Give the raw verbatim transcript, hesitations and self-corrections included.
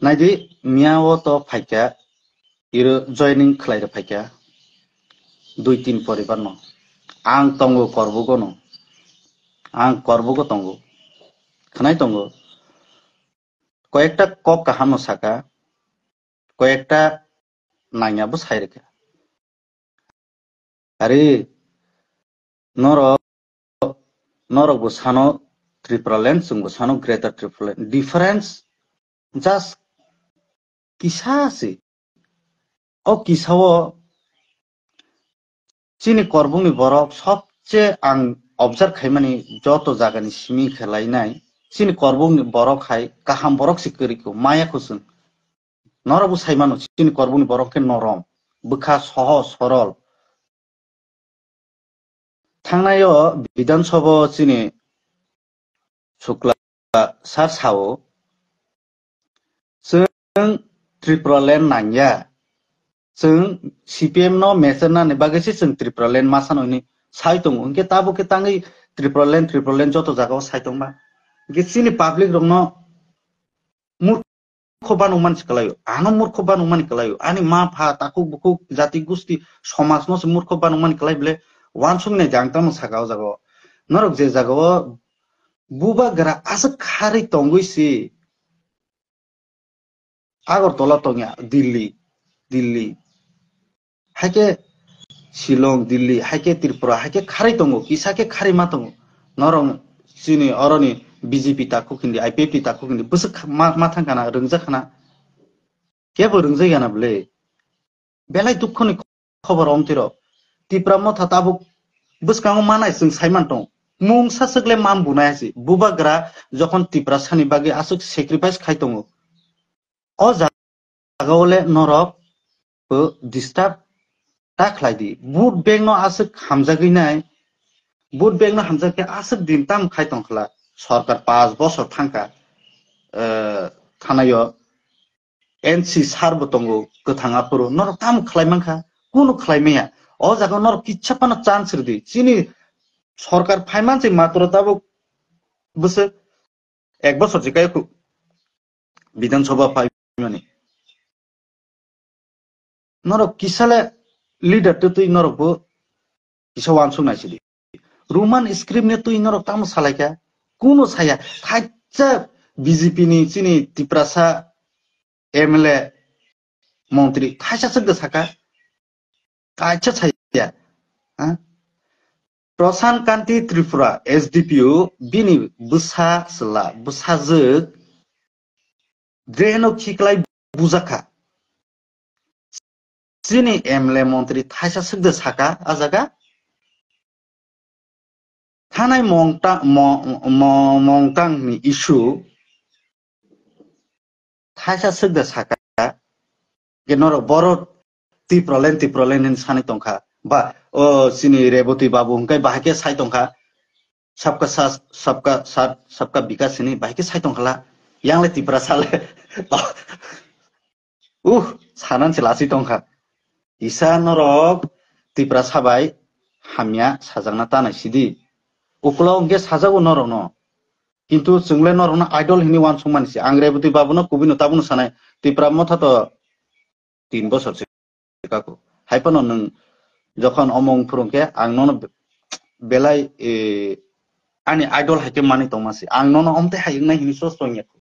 Naidi, miya o to phaikha, iro joining khlai rw phaikha, dui tin poribar no. Ang tongo Korbugo no. Ang Korbugo tongo. Khnai tongo. Koyekta kok kaham no saka, koyekta nangya bo sai rwkha. Ari norok, norok bo sano Tripura land, chwng bo sano Greater Tripura land. Difference just kisa se. O kisa o chini Korbukni borok sobse ang observe khaimani joto jagani simi khe lainai. Chini Korbukni borok hai kaham borok se kwrwi kho, maya kho chwng. Norok bo sai mano, chini Korbukni borok khe norom, bwkha sohoj, sorol. Thangnai o Bidhan Sabha o chini Shukla sir sao, chwng Tripura land nangya, chwng C P M no mechernani bagwi se chwng Tripura land ma sano hinwi sai tongo. Hinkhe tabuk khe tangwi Tripura land, Tripura land joto jagao sai tongma. Hinkhe chini public rokno murkho banukmani se kwlaio, ano murkho banukmani kwlaio, ani ma pha, takhuk bukhuk, jati gusti, somajno se murkho banukmani kwlai bole uansuknai de ang tamo saka o jagao. Norok je jagao bubagra aswk kharwi tongwi se Agartala tongya, Delhi, Delhi. Haikhe Shillong, Delhi, haikhe Tripura, haikhe kharwi tongo, kisa khe kharwi ma tongo. Norok chini oroni B J P takhuk hindi, I P F T takhuk hindi, bwswk ma, ma thang kana, rwngjak kana. Kebo rwngjak yana bwle. Belai dukhoni khobor omtiro. Tipra motha tabuk bwskango manai chwng saiman tong. Mungsa swkle mam bunai si. Bubagra jokhon Tiprasani bagwi aswk sacrifice khai tongo. O jagao le norok bo disturb ta khlai di. Vote bank no aswk hamjagwi nai. Vote bank no hamjak khe aswk din tam khai tong khla. Sorkar panch bosor thangkha, eh, thanaio N C sir bo tongo, kwthang aphuru. Norok tamo khlai mankha? Kunu khlai maya. O jaga norok kitsa phano chance rwdi. Chini sorkar phaiman se matro tabuk bwswk ek bosor se kayakhu Bidhan Sabha phaimani. Norok kisale leader twtwi norok bo kisa uansuk nai sidi. Roman script ni twi norok tamo salaikha? Kunu saya. Thaisa B J P ni chini Tiprasa M L A montri thaisa swkda saka. Thaisa saya. Ha? Prasant Kanti Tripura S D P O bini bwsa chwla, bwsajwk dreno khiklai bujakha. Chini M L A montri thaisa swkda saka a jaga. Thanai mongta-, mo-, mo-, mongtang ni issue thaisa swkda saka. Ke norok boro Tipraland, Tipraland hin sani tongkha. Ba, o chini Reboti babu hwnkhe bahai khe sai tongkha. Sabka sath, sabka sath, sabka bikas hini bahai khe sai tongkhala. Yang le Tiprasa le. Uh, sanan se lasi tongkha. Isa norok Tiprasa bai hamya sajakna tanai sidi. Ukulo hwnkhe sajago norokno. Kintu chwng le norokno idol hini uansukmani se. Ang Reboti babuno kubui no tabukno sanai. Tipra motha to tin bosor se kako. Hai phano nwng jokhon omong phwrwng khe ang nono be-, belai, eh, ani idol hai khe mani tongma se. Ang nono omte hai wngnai hini sos tongya.